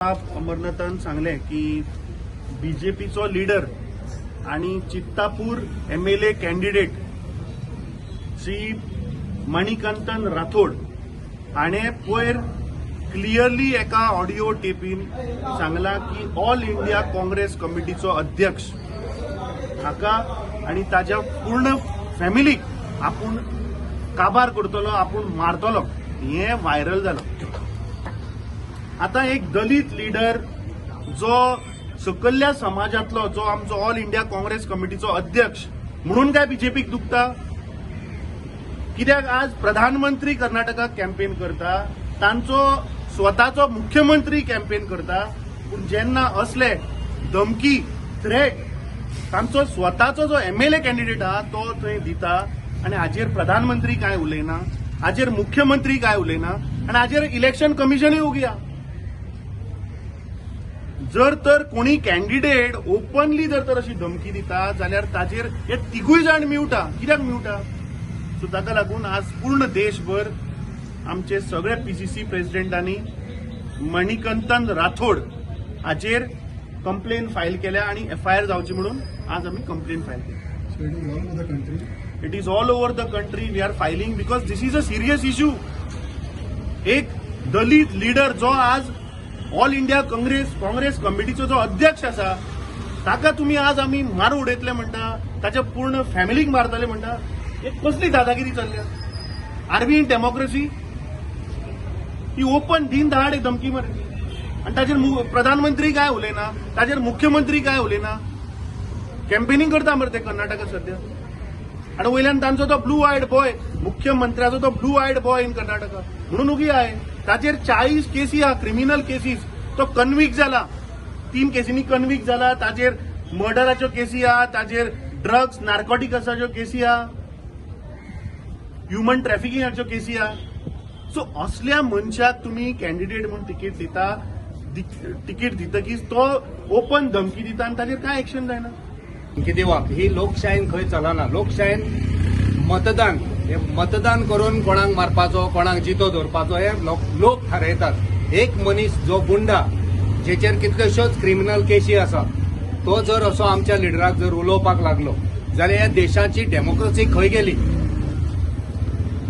अमरनाथान सांगलें की बीजेपीचो लिडर आणि चित्तापूर MLA candidate Shri Manikantan Rathod हाणें पयर क्लियरली एका ऑडियो टेपीन सांगलां की ऑल इंडिया काँग्रेस कमिटीचो अध्यक्ष हाका आनी ताज्या पूर्ण फॅमिलीक आपूण काबार करतलो, आपूण मारतलो, हें व्हायरल जालां. आतां एक दलीत लिडर जो सकयल्ल्या समाजांतलो, जो आमचो ऑल इंडिया काँग्रेस कमिटीचो अध्यक्ष म्हणून काय बीजेपीक दुखता? कित्याक आज प्रधानमंत्री कर्नाटकाक कॅम्पेन करता, तांचो स्वताचो मुख्यमंत्री कॅम्पेन करता, पूण जेन्ना असले धमकी, थ्रेट तांचो स्वताचो जो एमएलए कॅन्डिडेट आहा तो थंय दिता आनी हाजेर प्रधानमंत्री कांय उलयना, हाजेर मुख्यमंत्री कांय उलयना आनी हाजेर इलेक्शन कमिशनूय ओगी आहा. जर तर कोणी कॅन्डिडेट ओपनली जर तर अशी धमकी दिता जाल्यार ताजेर हे तिगूय जाण म्यूट आहा. कित्याक म्यूट आहा? सो ताका लागून आज पूर्ण देशभर आमचे सगळे पीसीसी प्रेसिडेंटांनी मणिकंतन राठोड हाचेर कंप्लेन फायल केल्या आनी एफआयआर जावची म्हणून आज आमी कंप्लेन फायल केली. So it is all over the country. It is all over the country we are filing because this is a serious issue. एक दलित लिडर जो आज ऑल इंडिया काँग्रेस कमिटीचो जो अध्यक्ष आसा ताका तुमी आज आमी मारून उडयतले म्हणटा, ताच्या पूर्ण फॅमिलीक मारतले म्हणटा, एक कसली दादागिरी चल्ल्या? Are we in democracy? He open दिन दहाडे धमकी मरे आनी ताचेर प्रधानमंत्री काय उलयना, ताचेर मुख्यमंत्री काय उलयना. कॅम्पेनिंग करता मरे ते कर्नाटकात सध्या. आनी वयल्यान तांचो तो ब्लू आयड बॉय, मुख्यमंत्र्याचो तो blue eyed boy in Karnataka म्हणून उगी आहे. ताचेर 40 केसी आहा, क्रिमिनल केसीस. तो कन्विक्ट जाला, 3 केसींनी कन्विक्ट जाला. ताचेर मर्डराच्यो केसी आहा, ताचेर ड्रग्स नार्कोटिक्साच्यो केसी आहा, ह्युमन ट्रॅफिकिंगाच्यो केसी आहा. सो असल्या मनशाक तुमी कॅन्डिडेट म्हणून तिकीट दिता, तिकीट दितकीच तो ओपन धमकी दिता आनी ताचेर कांय एक्शन जायना. धमकी दिवप ही लोकशायेन खंय चलना. लोकशायेन मतदान, हे मतदान करून कोणाक मारपाचो, कोणाक जितो दवरपाचो हे लोक थारायतात. एक मनीस जो गुंडा, जेचेर कितल्योश्योच क्रिमिनल केशी आसा, तो जर असो आमच्या लिडराक जर उलोवपाक लागलो जाल्यार ह्या देशाची डेमोक्रेसी खंय गेली?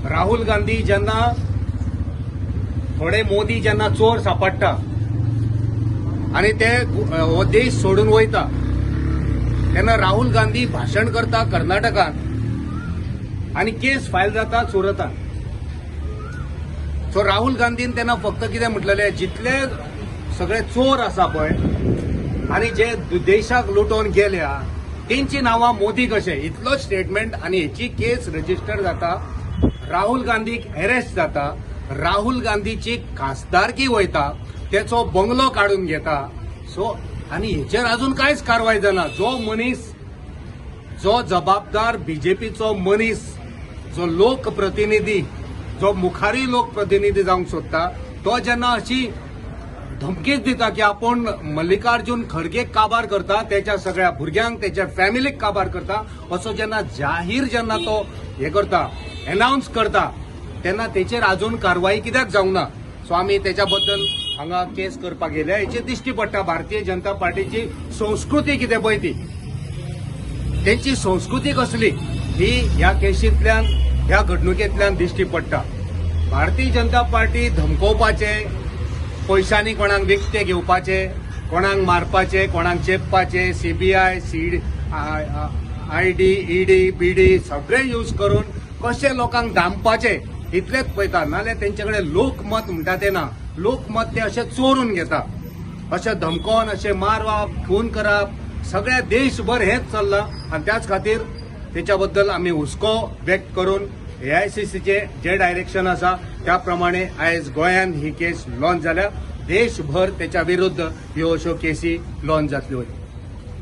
राहुल गांधी जेन्ना थोडे, मोदी जेन्ना चोर सापडटा आनी ते हो देश सोडून वयता तेन्ना राहुल गांधी भाशण करता कर्नाटकात आनी केस फायल जाता सुरतान. सो राहुल गांधीन तेन्ना फक्त कितें म्हटलेलें, जितले सगळे चोर आसा पळय आनी जे देशाक लुटोवन गेल्या तेंची नांवां मोदी कशे, इतलो स्टेटमेंट. आनी हेची केस रजिस्टर जाता, राहुल गांधीक अरेस्ट जाता, राहुल गांधीची खासदारकी वयता, तेचो बंगलो काडून घेता. सो आनी हेचेर अजून कांयच कारवाय जाना. जो मनीस, जो जबाबदार बीजेपीचो मनीस, जो लोकप्रतिनिधी, जो मुखारी लोकप्रतिनिधी जावंक सोदता, तो जेन्ना अशी धमकीच दिता की आपूण मल्लिकार्जुन खरगेक काबार करता, तेच्या सगळ्या भुरग्यांक, तेच्या फॅमिलीक काबार करता, असो जेन्ना जाहीर जेन्ना तो हे करता, एनावन्स करता, तेन्ना तेचेर अजून कारवाई कित्याक जावंक ना? सो आमी तेच्या बद्दल हांगा केस करपाक गेल्या. हेचेर दिश्टी पडटा भारतीय जनता पार्टीची संस्कृती कितें पळय ती, तेंची संस्कृती कसली ही ह्या केशींतल्यान, ह्या घडणुकेंतल्यान दिश्टी पडटा. भारतीय जनता पार्टी धमकोवपाचे, पयशांनी कोणाक विकते घेवपाचे, कोणाक मारपाचे, कोणाक चेपपाचे, CBI, C ID, ED, BD सगळे यूज करून कशे लोकांक दामपाचे इतलेच पळयता. नाल्यार तेंचे कडेन लोकमत म्हणटा ते ना. लोकमत ते अशें चोरून घेता, अशें धमकोवन, अशें मारप, खून करप, सगळ्या देशभर हेंच चल्लां. आनी त्याच खातीर तेच्या बद्दल आमी हुस्को व्यक्त करून एआयसीसीचे जे डायरेक्शन आसा त्या प्रमाणे आयज गोंयान ही केस लॉन्च जाल्या. देशभर तेच्या विरुद्ध ह्यो अश्यो केसी लॉन्च जातल्यो.